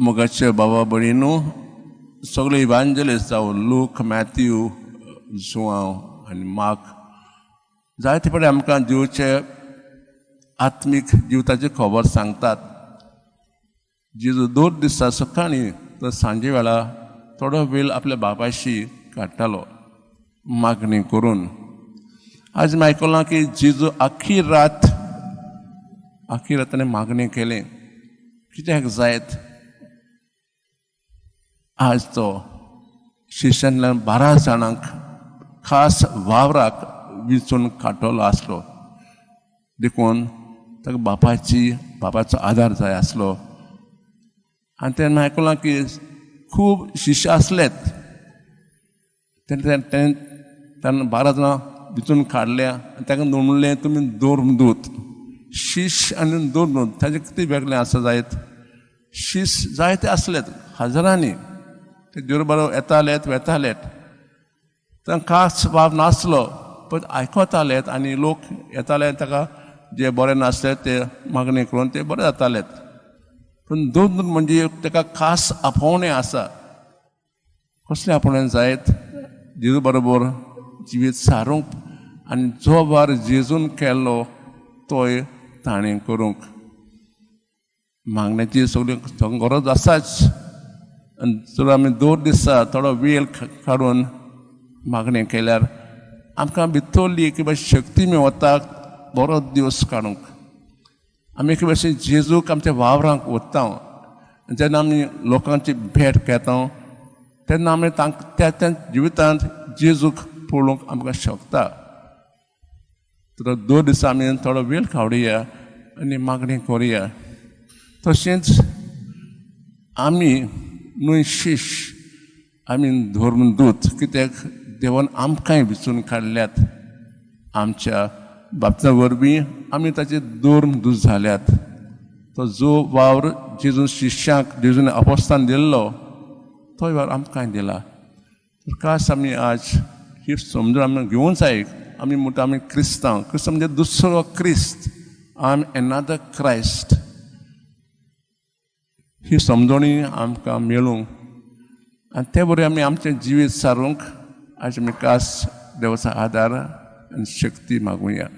मोगाचे बाबा भयणीनू, सगळे इवांजलिस्ट जावं लूक, मॅथ्यू, जुआंव आनी मार्क जायते फावटी आमकां जिवचे आत्मीक जिविताची खबर सांगतात. जेजू दोन दिसा सकाळीं तर सांजे वेळा थोडो वेळ आपल्या बापायशी काडटालो मागणी करून. आज आमी आयकलां की जेजू आखी रात ताणें मागणी केलें. कित्याक जायत आज तो शिश्यांतल्यान 12 जाणांक खास वावराक विंचून काडटलो आसलो. देखून ताका बापाचो आदार जाय आसलो. आनी तेन्ना आयकलां की खूब शिश्य आसलेत, तेन्ना 12 जाणां विंचून काडल्या आनी ताका म्हणलें तुमी धर्मदूत. शिश्य आनी धर्मदूत ताचें कितें वेगळें आसा जायत? शिश्य जायते आसलेत हजारांनी, ते देव बरोबर येतालेत वेतालेत, तांकां खास वाव नासलो, पण आयकतालेत आनी लोक येताले ताका जे बरे नासले ते मागणी करून ते बरे जातालेत. पूण दोन म्हणजे ताका खास आपोवणें आसा. कसलें आपोवणें जायत? जेजू बरोबर जिवीत सारूंक आनी जो वार जेजून केल्लो तोय ताणें करूंक. मागण्याची सगळी गरज आसाच. आनी जर आमी दोन दिसा थोडो वेळ काडून मागणें केल्यार आमकां भितरली किंवा शक्ती मेळटा बरो दिवस काडूंक. आमी एक भशेन जेजूक आमच्या वावरांक वता, जेन्ना आमी लोकांची भेट घेता तेन्ना आमी तांकां त्या जिवितांत जेजूक पळोवंक आमकां शकता. तर दोन दिसा आमी थोडो वेळ काडुया आनी मागणी करुया. तशेंच आमी न्हय शिश्य, आमी धर्मदूत, कित्याक देवान आमकांय विंचून काडल्यात. आमच्या बापता वरवीं आमी ताचे धर्मदूत जाल्यात. तो जो वावर जेजून शिश्यांक जेजून अपोस्तान दिल्लो तोय वावर आमकांय दिला. तर खास आमी आज ही समजून आमी घेवन जाय. आमी म्हणटा आमी क्रिस्तांव, क्रिस्तांव म्हणजे दुसरो क्रिस्त, I am another Christ. ही समजणी आमकां मेळूंक आनी ते बरें आमी आमचें जिवीत सारूंक आज आमी खास देवाचो आदार आनी शक्ती मागुया.